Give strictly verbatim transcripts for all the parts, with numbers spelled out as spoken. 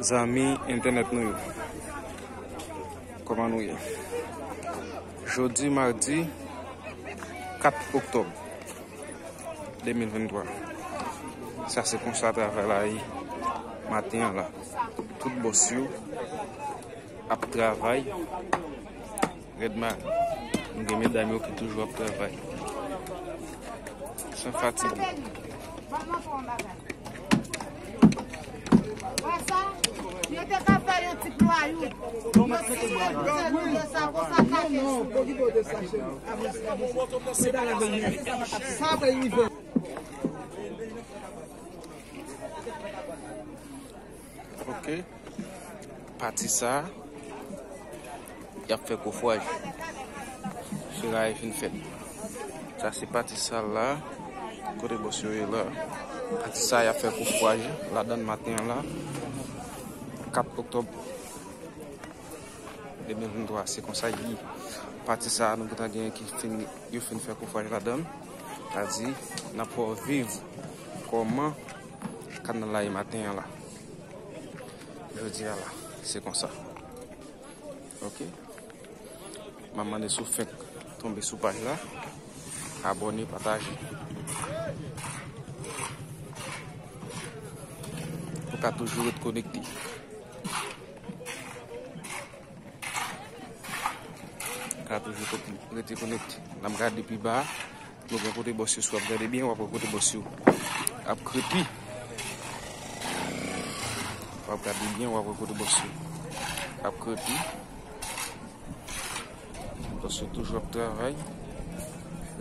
Zanmi entènèt nou yo, kòman nou ye? Jodi madi kat oktòb de mil venntwa. Sa se konsa travay la ye maten an la. Tout bòs yo ap travay. Rèd mare. Nou gen medam yo ki toujou ap travay san fatige. Yo te ka fè yon ti plwayout. Yo sere sèl yo sa konsa kake. Sa vle rive. Ok. Pati sa a, y ap fè kofwaj. Feraye fin fèt. Sa se pati sa la, kote bòs yo ye la. Pati sa a, y ap fè kofwaj ladan maten an la. Kat oktòb de mil venntwa, se konsa l ye. Pati sa a, nou gentan gen ki fin, yo fin fè kofwaj ladan. Sa di, n ap fè w viv kòman kanal la ye maten an la. Jodi a la, se konsa. Ok. M ap mande si w fenk tonbe sou paj la, abòne, pataje. Ou ka toujou ret konekte. Ka toujou rete konekte. N ap gade pi ba. Nou gen kote bòs yo, si w ap gade byen, w ap wè kote bòs yo ap krepi. W ap gade byen, w ap wè kote bòs yo ap krepi. Bòs yo toujou ap travay.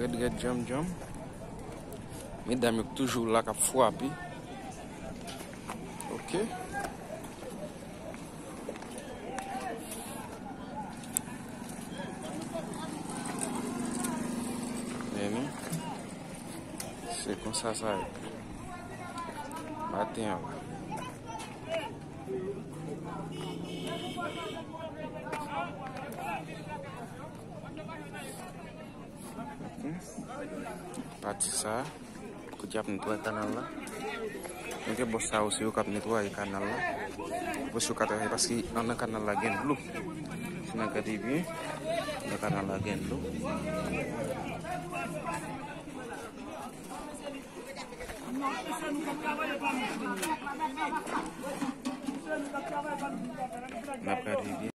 Rèd, rèd, djanm, djanm. Medam yo toujou la k ap frape. Ok. Men, se konsa sa ye. Maten an la. Pati sa a, kote y ap netwaye kanal la. Nou gen bòs sa yo, se yo k ap netwaye kanal la. Bòs yo ka travay paske anndan kanal la gen dlo. Si n ap gade byen, anndan kanal la gen dlo. N ap gade byen.